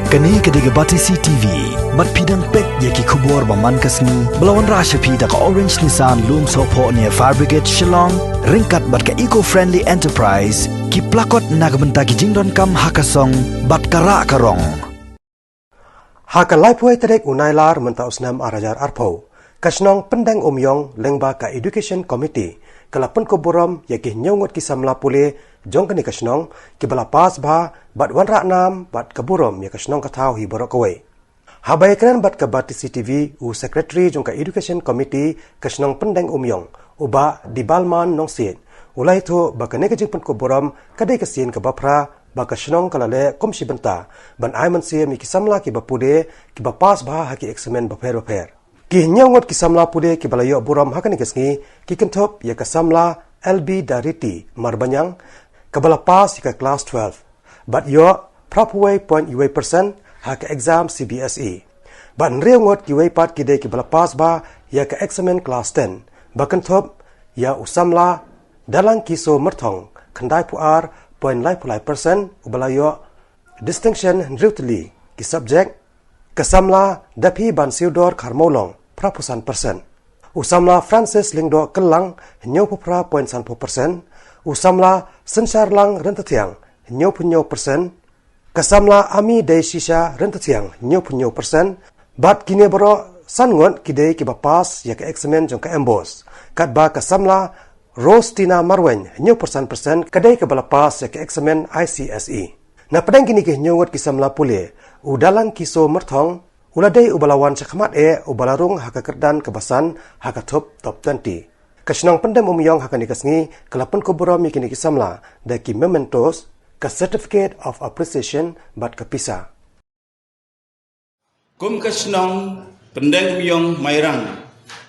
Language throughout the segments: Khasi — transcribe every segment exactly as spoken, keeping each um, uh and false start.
Kane ka dei ka Batesi T V. Bad phi dang peit ïa ki khubor ba man ka sngi ba la wanrah sha phi da ka Orange Nissan Lumsohphoh near Fire Brigade Shillong, ryngkat bad ka Eco Friendly Enterprise, ki plakot na ka bynta ki jingdonkam ha ka song bad ka rah ka rong. Ha ka laiphew tarik u Nailar mynta u snem ar hajar arphew, ka shnong Pyndeng Umïong lyngba ka Education Committee ka la pynkup burom ïa ki hynñiew ngut ki samla pule jong kane ka shnong, kiba la pass bha bad wanrah nam bad ka burom ïa ka shnong ka thaw hi baroh kawei. Haba ïakren bad ka Batesi T V, u Secretary jong ka Education Committee ka shnong Pyndeng Umïong, u Bah Dibalman Nongsiej, u la ïathuh ba kane ka jingpynkup burom ka dei ka sien kaba phra ba ka shnong ka la leh kum shi bynta ban ai mynsiem ïa ki samla kiba pule, kiba pass bha ha ki eksamin bapher bapher. Ki hynñiew ngut ki samla pule kiba la ïoh burom ha kane ka sngi ki kynthup ïa ka samla L B Dariti Marbaniang, kaba la pass ïa ka klas twelve bad ïoh phra phew wei point wei percent ha ka exam C B S E. Bad hynriew ngut kiwei pat ki dei kiba la pass bha ïa ka eksamin klas ten, ba kynthup ïa u samla Dalangkiso Myrthong, khyndai phew ar point lai phew lai percent, uba la ïoh distinction hynriew tylli ki subject, ka samla Daphibansiudor Kharmawlong, phra phew san percent, u samla Francis Lyngdoh Kyllang, hynñiew phew phra point san phew percent, u samla Synsharlang Ryntathiang, hynñiew phew hynñiew percent, ka samla Ami Deishisha Ryntathiang, hynñiew phew hynñiew percent, bad kine baroh san ngut ki dei kiba pass ïa ka eksamin jong ka MBOSE, katba ka samla Rostina Marwein, hynñiew phew san percent, ka dei kaba la pass ïa ka eksamin I C S E. Na pdeng kine ki hynñiew ngut ki samla pule, u Dalangkiso Myrthong u la dei uba la wan shakhmat eh, uba la rung ha ka kyrdan kaba san ha ka thup top twenty. Ka shnong Pyndeng Umïong ha kane ka sngi ka la pynkup burom ïa kine ki samla da ki mementos, ka Certificate of Appreciation bad ka pisa. Kum ka shnong Pyndeng Umïong Mairang,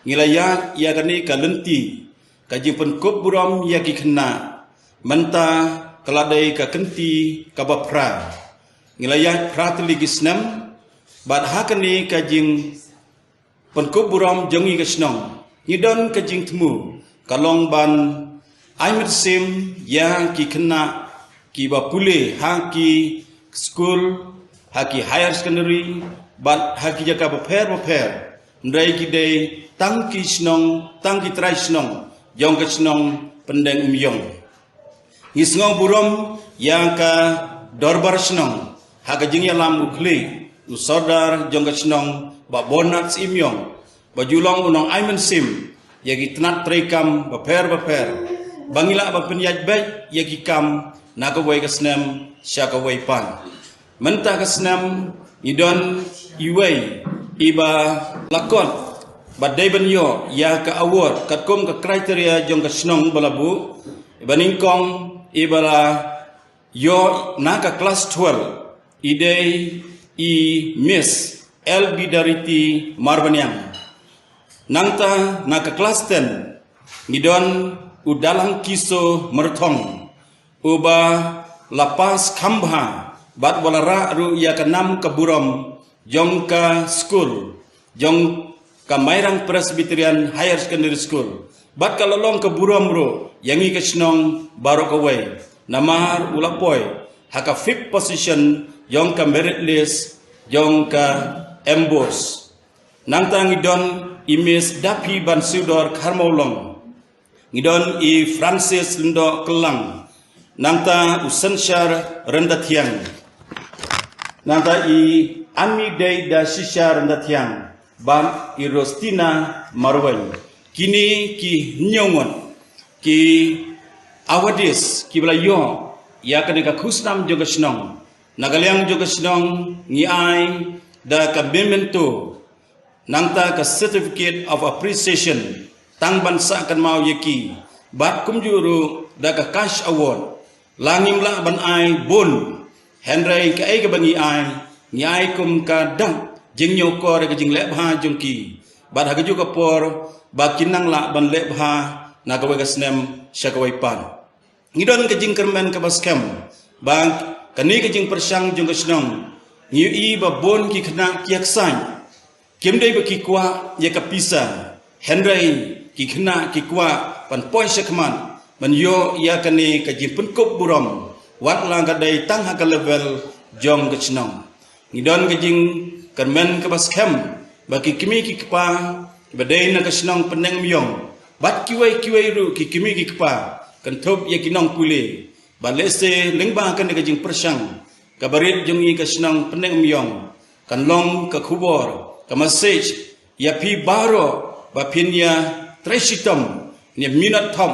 ngi la ïaid ïa kane ka lynti ka jingpynkup burom ïa ki khynnah. Mynta ka la dei ka kynti kaba phra. Ngi la ïaid phra tylli ki snem bad ha kane ka jingpynkup burom jong ngi ka shnong, ngi don ka jingthmu ka long ban ai mynsiem ïa ki khynnah kiba pule ha ki skul, ha ki higher secondary bad ha ki jaka bapher bapher. Hynrei ki dei tang ki shnong, tang ki trai shnong jong ka shnong Pyndeng Umïong. Ngi sngew burom ïa ka dorbar shnong ha ka jingïalam u khlieh u sordar jong ka shnong, Bah Bernard Syiemiong, ba ju long u nongai mynsiem ïa ki tnat treikam bapher bapher, ba ngi lah ban pynïaid beit ïa ki kam na kawei ka snem sha kawei pat. Mynta ka snem ngi don iwei iba la kot ba dei ban ïoh ïa ka award katkum ka criteria jong ka shnong ba la buh, iba nyngkong iba la ïoh na ka klas twelve i dei i Miss L B Dariti Marbaniang. Nangta na ka klas ten ngi don u Dalangkiso Myrthong, uba la pass kham bha bad uba la rah ruh ïa ka nam ka burom jong ka skul, jong ka Mairang Presbyterian Higher Secondary School. Bad ka la long ka burom ruh ïa ngi ka shnong baroh kawei, namar u la poi ha ka fifth position jong ka merit list jong ka MBOSE. Nangta ngi don i Miss Daphibansiudor Kharmawlong. Ngi don i Francis Lyngdoh Kyllang. Nangta u Synshar Ryntathiang. Nangta i Ami Deishisha Ryntathiang bad i Rostina Marwein. Kine ki hynñiew ngut ki awardees kiba la ïoh ïa kane ka khusnam jong ka shnong. Na ka liang jong ka shnong ngi ai da ka memento, nangta ka Certificate of Appreciation, tang ban sah kynmaw ïa ki. Bad kumjuh ruh da ka cash award. La ngim lah ban ai bun, hynrei kaei kaba ngi ai, ngi ai kum ka dak jingñiewkor ïa ka jingleh bha jong ki. Bad ha kajuh ka por ba kin nang lah ban leh bha na kawei ka snem sha kawei pat. Ngi don ka jingkyrmen kaba skhem ba kane ka jingpyrshang jong ka shnong, ngi ïohi ba bun ki khynnah ki ïaksaid. Kim dei ba ki kwah ïa ka pisa, hynrei ki khynnah ki kwah ban poi shakhmat ban ïoh ïa kane ka jingpynkup burom, wat la ka dei tang ha ka level jong ka shnong. Ngi don ka jingkyrmen kaba skhem ba ki kmie ki kpa kiba dei na ka shnong Pyndengumiong bad kiwei kiwei ruh ki kmie ki kpa, kynthup ïa ki nongpule, ba lehse lyngba kane ka jingpyrshang kaba rit jong ngi ka shnong Pyndengumiong, kan long ka khubor, ka message ïa phi baroh ba phin ïa trei shitom ne minot thop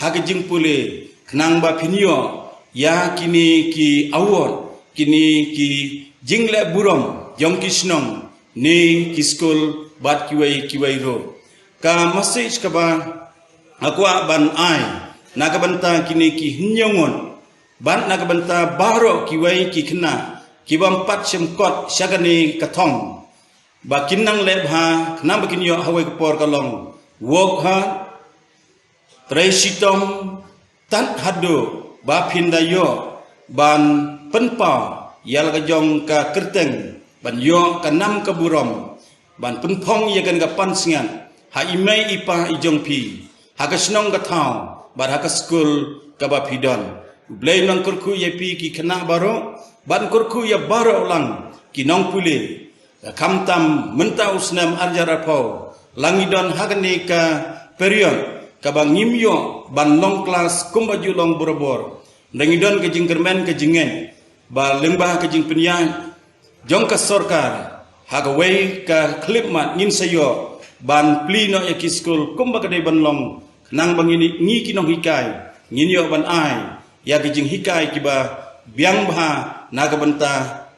ha ka jingpule, khnang ba phin ïoh ïa kine ki award, kine ki jingleh burom jong ki shnong ne ki skul bad kiwei kiwei ruh. Ka message kaba nga kwah ban ai na ka bynta kine ki hynñiew ngut bad na ka bynta baroh kiwei ki khynnah ki bym pat shym kot sha kane ka thong, ba kin nang leh bha, khnang ba kin ïoh ha kawei ka por ka long, work hard, trei shitom tad haduh ba phin da ïoh ban pynpaw ïa la ka jong ka kyrteng, ban ïoh ka nam ka burom, ban pynphong ïa kane ka pansngiat ha i mei i pa i jong phi, ha ka shnong ka thaw bad ha ka skul kaba phi don. U Blei un kyrkhu ïa phi ki khynnah baroh, ban kyrkhu ïa baroh lang ki nongpule. Khamtam mynta u snem ar hajar arphew, la ngi don ha kane ka period kaba ngim ïoh ban long klas kumba ju long borabor. Ngi don ka jingkyrmen ka jingngeit ba lyngba ka jingpynïaid jong ka sorkar, ha kawei ka khyllipmat ngin sa ïoh ban plie noh ïa ki skul kumba ka dei ban long, khnang ba ngi, ngi ki nonghikai ngin ïoh ban ai ïa ki jinghikai kiba biang bha na ka bynta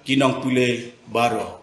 ki nongpule baroh.